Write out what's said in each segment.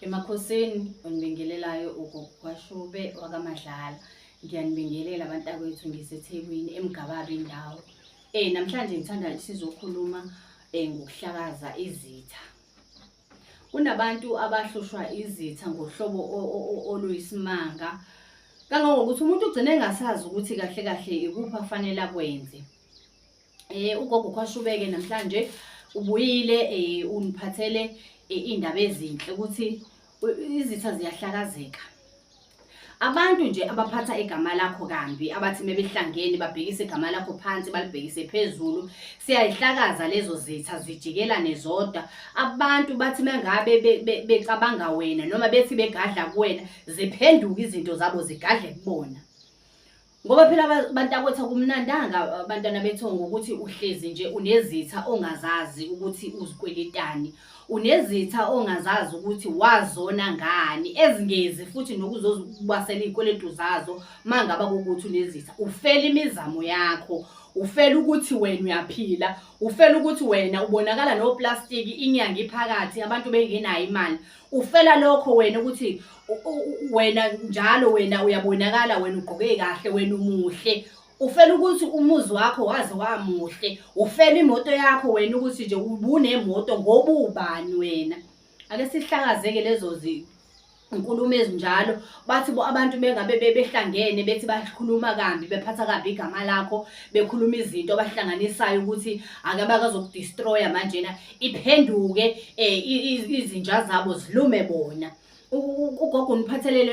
Emakhosini onibingelelayo ugogo kwaShube wakaMadlala. Ngiyanibingelela abantakwethu ngiseThekwini eMgababa indawo. Namhlanje ngithanda sizokhuluma ngokuhlakaza izitha. Kunabantu abahlushwa izitha ngohlobo oluyisimanga kangangokuthi umuntu ugcine engasazi ukuthi kahle kahle ikuphi afanele akwenze. Ugogo Khwashubeke namhlanje ubuyile uniphathele iy'ndaba ezinhle ukuthi izitha ziyahlakazeka. Abantu nje abaphatha igama lakho kambi, abathi mebehlangene babhekise igama lakho phansi balibhekise phezulu, siyayihlakaza lezo zitha zijikelane zodwa. Abantu bathi mengabe becabanga wena noma bethi begadla kuwena, ziphenduke izinto zabo zigadle kubona. Ngoba phela bantakwethu akumnandanga bantwana bethongo ukuthi uhlezi nje unezitha ongazazi ukuthi uzikweletani. Unezitha ongazazi ukuthi wazona ngani, ezingezi futhi nokuzozibasela iy'kweletu zazo mangaba kuwukuthi unezitha. Ufela imizamo yakho, ufela ukuthi wena uyaphila, ufela ukuthi wena ubonakala noplastiki inyanga iphakathi abantu bengenayo imali. Ufela lokho wena ukuthi wena njalo wena uyabonakala wena ugqoke kahle wena umuhle. Ufela ukuthi umuzi wakho waze wamuhle. Ufela imoto yakho wena ukuthi nje ubunemoto ngoba ubani wena. Ake sihlakazeke lezo inkulumo ezinjalo bathi bo abantu bengabe behlangene bethi bakhuluma kambi bephatha kabi igama lakho bekhuluma izinto abahlanganisayo ukuthi ake bakazokudestroya manjena iphenduke izinja zabo zilume bona. Ugogo uniphathele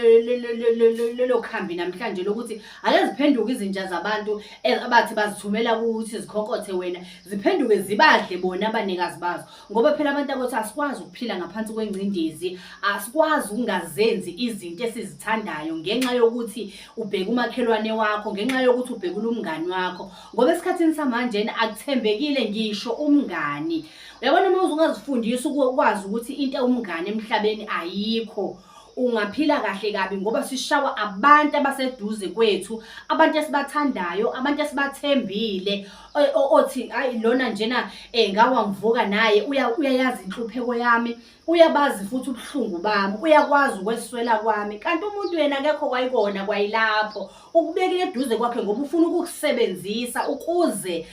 lelo khambi namhlanje lokuthi ake ziphenduke izinja zabantu abathi bazithumela ukuthi zikhonkothe wena, ziphenduke zibadle bona abanikazi bazo. Ngoba phela abantu abathi asikwazi ukuphila ngaphansi kwengcindezi, asikwazi ukungazenzi izinto esizithandayo ngenxa yokuthi ubheka umakhelwane wakho, ngenxa yokuthi ubhekula umngani wakho. Ngoba esikhathini samanjena akuthembekile ngisho umngani. Uyabona uma ungazifundisa ukwazi ukuthi into ewumngani emhlabeni ayikho, ungaphila kahle kabi ngoba sishawa abantu abaseduze kwethu, abantu esibathandayo, abantu esibathembile. Othi hayi lona njena ngawa ngivuka naye uyayazi inhlupheko yami, uyabazi futhi ubuhlungu bami, uyakwazi ukweswela kwami. Kanti umuntu yena akekho kwayikona kwayilapho. Ukubekile eduze kwakhe ngoba ufuna ukukusebenzisa ukuze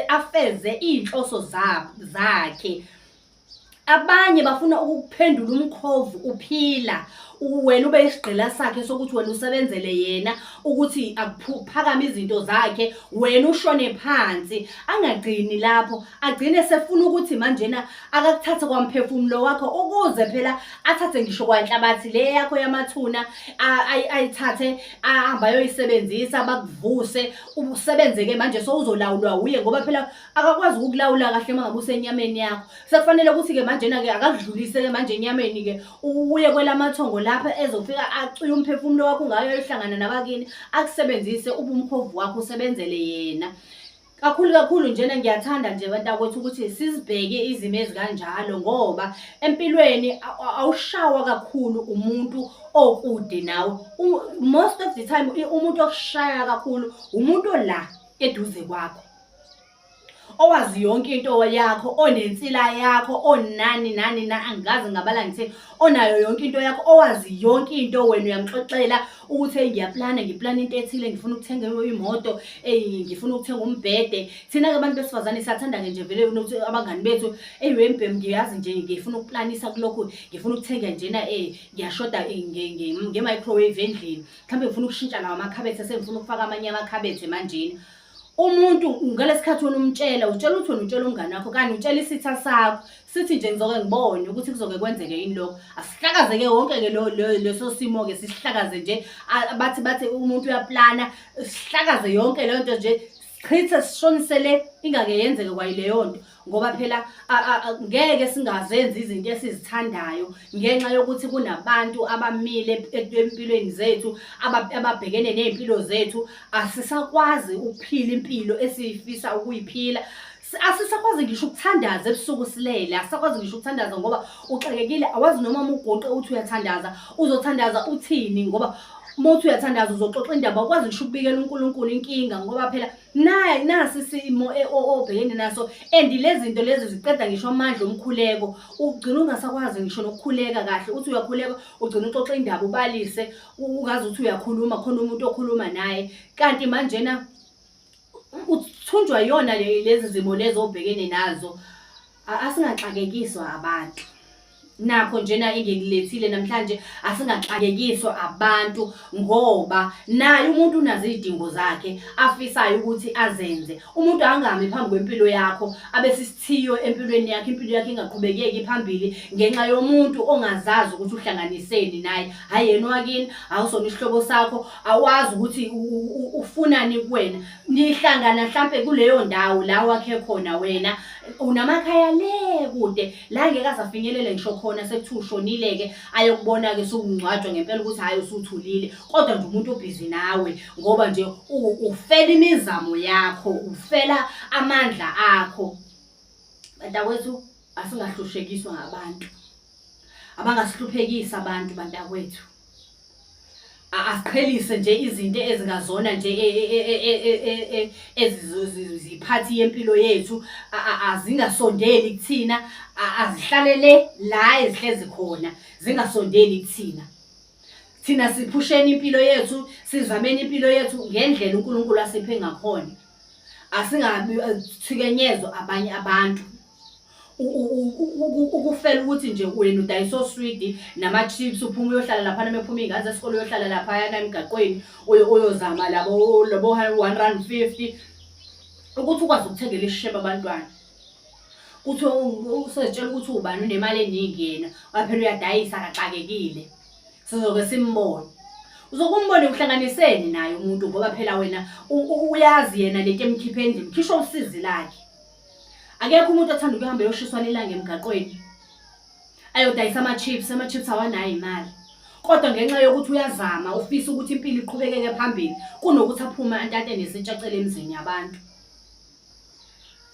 afeze iy'nhloso zakhe. Abanye bafuna ukukuphendula umkhovu uphila, wena ube isigqila sakhe sokuthi wena usebenzele yena ukuthi akuphakame izinto zakhe, wena ushone phansi. Angagcini lapho, agcine sefuna ukuthi manjena akakuthathe kwamphefumulo wakho ukuze phela athathe ngisho kwanhlabathi le yakho yamathuna ayithathe ahambe ayoyisebenzisa bakuvuse usebenzeke manje sowuzolawulwa wuye ngoba phela akakwazi ukukulawula kahle uma ngabe usenyameni yakho. Sekufanele ukuthi-ke manjena-ke akakudlulise-ke manje enyameni-ke uye kwelamathongo lapha ezofika acuye umphefumulo wakho ungayo ayohlangana nabakini akusebenzise ube umkhovu wakho usebenzele yena. Kakhulu kakhulu njena ngiyathanda nje bantakwethu ukuthi sizibheke izimo ezikanjalo ngoba empilweni awushawa kakhulu umuntu okude nawe. Most of the time umuntu okushaya kakhulu umuntu ola eduze kwakho, owazi yonke into yakho, onensila yakho, onani nani na, angikaze ngabala ngithe onayo yonke into yakho, owazi yonke into wena uyamxoxela ukuthi hey ngiyaplana, ngiplana into ethile, ngifuna ukuthenga imoto, hey ngifuna ukuthenga umbhede. Thina-ke abantu besifazane siyathanda-ke nje vele ukuthi abangani bethu, eyi wembhemu ngiyazi nje ngifuna ukuplanisa kulokhu, ngifuna ukuthenga njena, ngiyashoda nge-microwave endlini, mhlawumbe ngifuna ukushintsha lawa amakhabethe, sengifuna ukufaka amanye amakhabethe manjena. Umuntu ngalesikhathi wena umtshela, utshela ukuthi wena utshela umngani wakho kanti utshela isitha sakho. Sithi nje ngizoke ngibone ukuthi kuzoke kwenzeke yini lokho. Asihlakaze-ke wonke-ke leso simo-ke sisihlakaze nje. Bathi umuntu uyaplana, sihlakaze yonke leyo nto nje, sichithe sishonisele ingake yenzeke kwayileyo nto. Ngoba phela ngeke singazenzi izinto esizithandayo ngenxa yokuthi kunabantu abamile empilweni zethu, ababhekene ney'mpilo zethu. Asisakwazi ukuphila impilo esifisa ukuyiphila. Asisakwazi ngisho ukuthandaza ebusuku silele, asisakwazi ngisho ukuthandaza ngoba uxakekile, awazi noma uma uguqe uthi uyathandaza, uzothandaza uthini ngoba Uma uthi uyathandaza uzoxoxa indaba ukwazi ngisho ukubikela uNkulunkulu inkinga ngoba phela nayi nasi isimo e, obhekene naso and lezi zinto lezi ziqeda ngisho amandla omkhuleko ugcina ungasakwazi ngisho nokukhuleka kahle uthi uyakhuleka ugcina uxoxa indaba ubalise ungazi ukuthi uyakhuluma khona umuntu okhuluma naye kanti manjena uthunjwa yona lezi zimo lezi obhekene nazo asingaxakekiswa abantu nakho njena engikulethile namhlanje asingaxakekiswa abantu ngoba naye umuntu unazo izidingo zakhe afisayo ukuthi azenze umuntu angami phambi kwempilo yakho abe sisithiyo empilweni yakhe impilo yakhe ingaqhubekeki phambili ngenxa yomuntu ongazazi ukuthi uhlanganiseni naye hhayi yena owakini awusona isihlobo sakho awazi ukuthi ufunani kuwena nihlangana mhlampe kuleyo ndawo la wakhe khona wena unamakhaya le kude la ngeke aze afinyelele ngisho khona sekuthiwa ushonile-ke ayokubona-ke sewungcwatshwa ngempela ukuthi hhayi usuthulile kodwa nje umuntu ubhizi nawe ngoba nje ufela imizamo yakho ufela amandla akho bantakwethu asingahlushekiswa ngabantu abangasihluphekisi abantu bantakwethu asiqhelise nje izinto ezingazona nje e, e, e, eziziphathi yempilo yethu azingasondeli kuthina azihlalele la ezihlezi khona zingasondeli kuthina thina siphusheni impilo yethu sizameni impilo yethu ngendlela uNkulunkulu asiphe ngakhona asingabi thikenyezwa abanye abantu ukufela ukuthi nje wena udayisa oswidi nama-chips uphuma uyohlala laphana uma ephuma iy'ngane zesikole uyohlala laphayana emgaqweni uyozama labo labo R1.50 ukuthi ukwazi ukuthengela isishebo abantwana kuthi usezitshela ukuthi ubani unemali eningi yena waphela uyadayisa akaxakekile sizoke simbone uzokumbone uhlanganiseni naye umuntu ngoba phela wena uyazi yena lento emkhiphe endlini ukhishwa usizi lakhe Akekho umuntu othanda ukuhamba eyoshiswa lilanga emgaqweni ayodayisa ama-chips, ama-chips awanayo imali. Kodwa ngenxa yokuthi uyazama ufisa ukuthi impilo iqhubekeke phambili kunokuthi aphume antate nesitshacele emizini yabantu.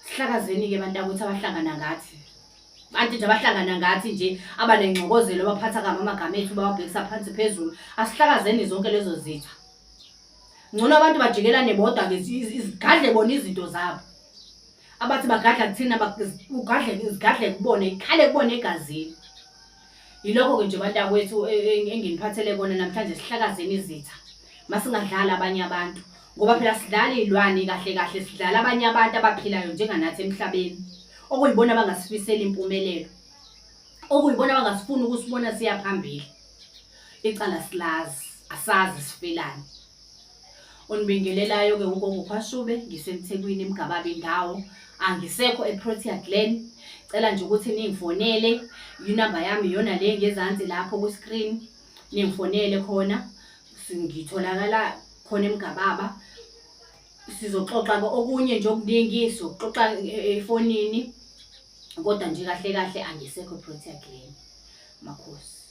Sihlakazeni-ke bantakwethu abahlangana ngathi. Bantu nje abahlangana ngathi nje abanengxokozelo abaphatha kabi amagama ethu bawabhekisa phansi phezulu. Asihlakazeni zonke lezo zitha. Ngcono abantu bajikelane bodwa-ke zigadle bona izinto zabo. Abathi bagadla kuthina ugadle zigadle kubona ikhale kubona egazini. Yilokho-ke nje bantakwethu e, e, enginiphathele kona namhlanje sihlakazeni izitha. Masingadlali abanye abantu ngoba phela sidlala iy'lwane kahle kahle sidlala abanye abantu abaphilayo njenganathi emhlabeni okuyibona abangasifiseli impumelelo okuyibona abangasifuni ukusibona siya phambili. Icala silazi asazi sifelani. Onibingelelayo-ke uGogo Khwashube, ngiseMthekwini eMgababa indawo. Angisekho eProtea Glen. Cela nje ukuthi ningifonele, inamba yami iyona le ngezansi lapho kwi-screen. Ningifonele khona, ngitholakala khona eMgababa. Sizoxoxa-ke okunye nje okuningi, sizoxoxa efonini. Kodwa nje kahle kahle angisekho eProtea Glen. Makhosi.